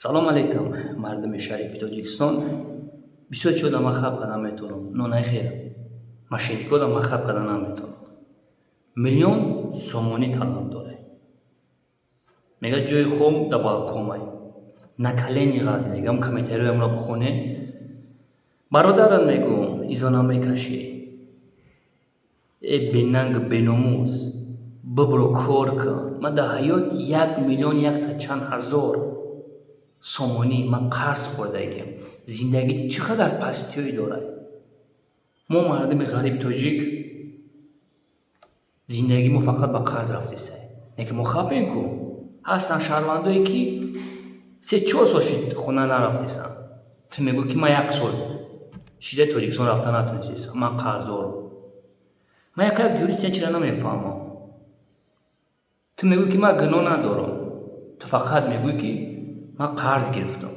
Салом алейкум, мардуми шарифи Тоҷикистон. Бисёр чизода ман хаб карда метавонам, но нахер, мошенникода ман хаб карда наметавонам. Миллион сомонӣ талаб дорад. Мегӯяд, ҷои хоб дар балконай. На колени ғалтидагам, комментариёямро бихонед. Бародарат мегӯм, изо намекашӣ. Э, бенанг, беномус, бибро, кор кун. Ман дар ҳаёт 1 миллион 100 чанд ҳазор сомонӣ ман қарз хӯрдагиам. Зиндагӣ чӣ қадар пастиҳое дорад. Мо, мардуми ғариби тоҷик, зиндагии мо фақат ба қарз рафтеса. Не ки мо хафем ку. Ҳастанд шаҳрвандое, ки 3-4 сол шид, хона нарафтесанд. Ту мегӯӣ, ки ман як сол шидаи Тоҷикистон рафта натонистесам, ман қарздорам. Ман як юрист як чиза намефаҳмам. Ту мегӯӣ, ки ман гуноҳ надорам. Ту фақат мегӯӣ, ки ман қарз гирифтам.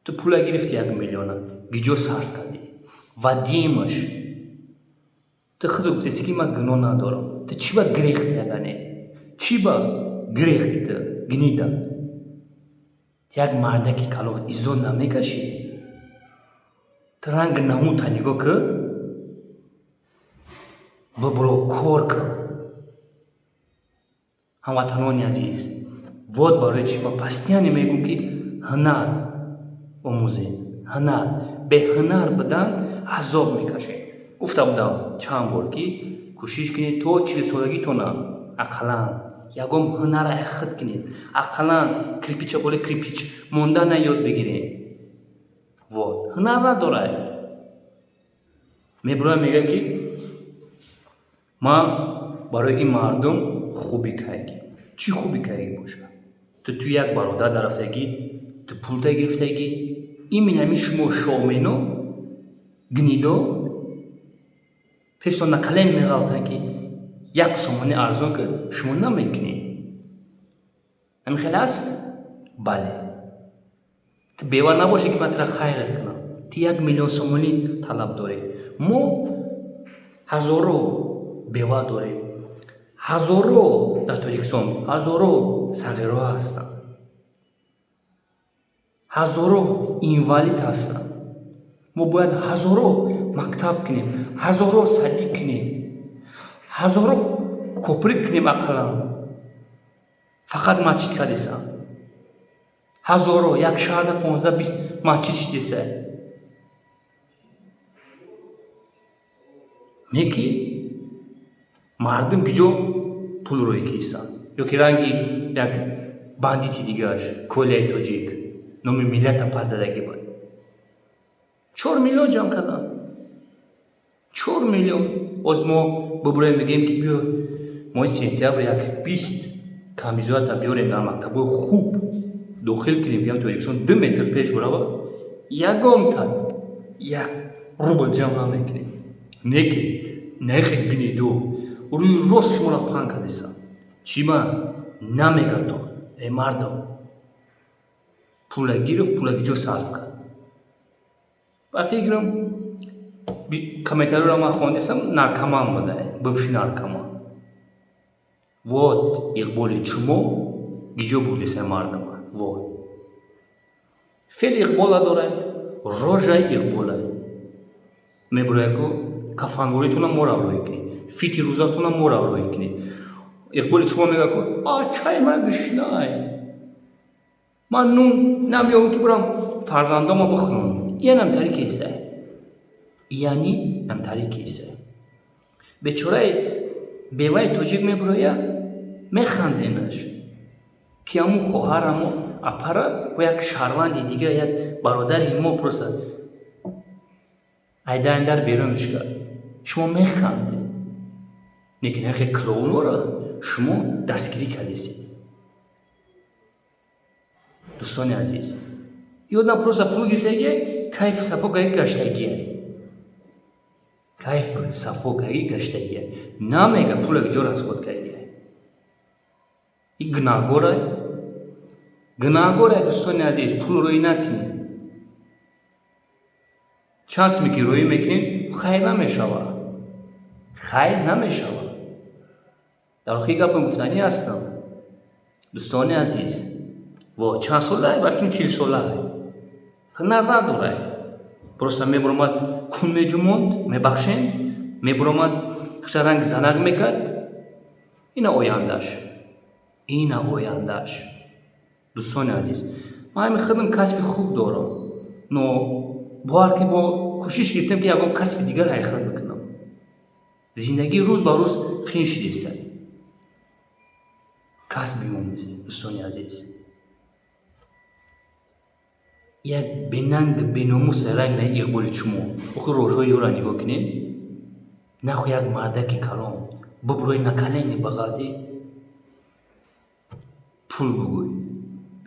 Ту пула гирифти, 1 миллиона гиҷо сарф кардӣ? Ва димаш, ту худо гуфтеси, ки ман гуноҳ надорам. Ту чӣ ба гирехти, агане? Чӣ ба гирехти, ту гнида? Як мардаки калон изо намекашӣ? Ту ранги намута нигоҳ кӣ, бибро, кор кун. Ҳамватанони азиз, вот барои чӣ ман постоянно мегӯм, ки ҳунар омӯзед, ҳунар. Беҳунар будан азоб мекашед. Гуфта будам чанд бор, ки кӯшиш кунед, то 40-солагитона ақаллан ягон ҳунара худ кунед, ақаллан кирпича болои кирпич мондана ёд бигиред. Вот ҳунар надорад, мебурояд, мегӯяд, ки ман барои ин мардум хубӣ кардем. Чӣ хубӣ кардагӣ бошад? Ту як бародар дарафтагӣ, ту пулта гирифтагӣ. Именно ҳамин шумо, шоумено, гнидо, пештон на колени меғалтанд, ки 1 сомонӣ арзон ки шумо намекунед. Ҳамин хеле аст? Бале, ту бева набошӣ, ки ман тура хайрат кунам. Ту 1 миллион сомонӣ талаб дорӣ. Мо ҳазоро бева дорем, ҳазоро дар Тоҷикистон, ҳазоро сағиро ҳастанд, ҳазоро инвалид ҳастанд. Мо бояд ҳазоро мактаб кунем, ҳазоро садик кунем, ҳазоро коприк кунем. Ақаллан фақат масҷид кардесам, ҳазоро як шаҳрда 15-20 масҷид шидеса. Не ки мардум киҷо пул рӯй кисанд, ё ки ранги як бандити дигааш, Коляи тоҷик, номи миллата пас задагӣ буд. 4 миллион ҷамъ кардам, 4 миллион. Боз мо бубуроем, мегӯем, ки биё, моҳи сентябр як 20 камбизоата биёрем, дар мактабҳои хуб дохил кунем, ки Тоҷикистон 2 метр пеш барава. Ягонта 1 рубл ҷамъ намекунем. Не ки нехе гнидо рӯи рост шуморо фан кардеса. Чӣ ба намегато? Э, мардум, пула гирифт, пула ҷо сарф кард? Ба фикрам, комментариёро ман хондесам, наркоман буда, бывший наркоман. Вот иқболи чумо гиҷо бурдеса мардума. Вот феъли иқбола дорад, рожаи иқбола мебурояд ку кафанворитона моро рӯй кунед, фити рӯзатона моро рӯй кунед. Иқболи шумо мегӯяд ку: «А чай, ман гушнай, ман нун намеёбам, ки бурам фарзандома бихӯронам». Иянам тари кеса, яъни намтари кеса. Бечораи беваи тоҷик мебурояд, механденаш, ки ҳамун хоҳарамо, апара бо як шаҳрванди дига, як бародари мо просто айдаандар берунаш кард. Шумо механдед, лекин ҳақи клоунора шумо дастгирӣ кардесед. Дӯстони азиз, ёдам, просто пул гирифтагия, кайф сафо каги гаштагия, кайф сафо каги гаштагия. Намега, пула ҷо расход кардия. И гунаҳгора, гунаҳгора. Дӯстони азиз, пул рӯй накунед. Чанд суме ки рӯӣ мекунед, хайр намешавад, хайр намешавад. Дар охири гапам гуфтанӣ ҳастам, дӯстони азиз. Во, чанд солае? Ба фикрам, 40 солае. Ҳунар надорай, просто мебуромад, кун меҷумонд, мебахшем, мебуромад, хаша ранг занак мекард. Ина ояндаш, ина ояндаш. Дӯстони азиз, ман ҳамин худам касби хуб дорам, но бовар ки бо кӯшиш кистем, ки ягон касби дигар ҳайхат бикунам. Зиндагӣ рӯз ба рӯз қиин шидеста. Касб бимомӯзед, дӯстони азиз. Як бенанг, беномус ранг на иқболи чумо. Охир рожҳои ёра нигоҳ кунед. Наху як мардаки калон буброи, на колени бағалти пул бугӯй,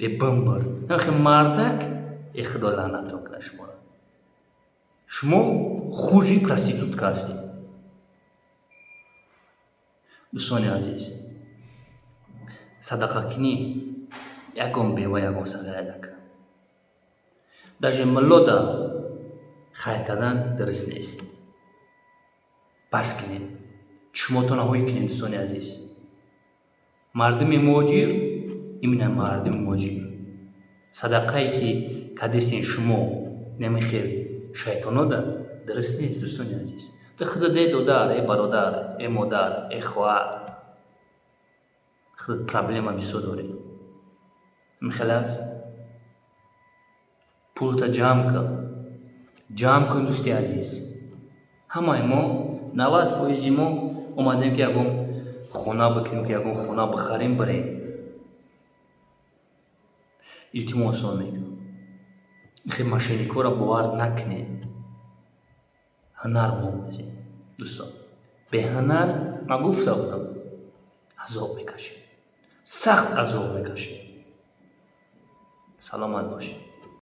э бимбир. Нахи мардак, э худо лаънатон кунад шуморо. Шумо хуже проститутка ҳастед. Дӯстони азиз, садақакунӣ ягон бева, ягон сағира накун, даже муллода хайр кардан дуруст нест. Бас кунед, чишмотона ҳоӣ кунед. Дӯстони азиз, мардуми муҳоҷир, именно мардуми муҳоҷир, садақае ки кадесен шумо намехел шайтонода, дуруст нест. Дӯстони азиз, ту худат, э додар, э бародар, э модар, э хоҳар, худат проблема бисёр дорӣ. Михел аст, пулта ҷамъ кун, ҷамъ кун. Дӯсти азиз, ҳамаи мо, 90 фоизи мо омадем, ки ягон хона бикунем, ки ягон хона бихарем, бирем. Илтимосон мекунам, ихе мошенникҳоро бовар накунед. Ҳунар биомӯзед, дӯстон. Беҳунар, ман гуфта будам, азоб мекашед, сахт азоб мекашед. Саломат бошед.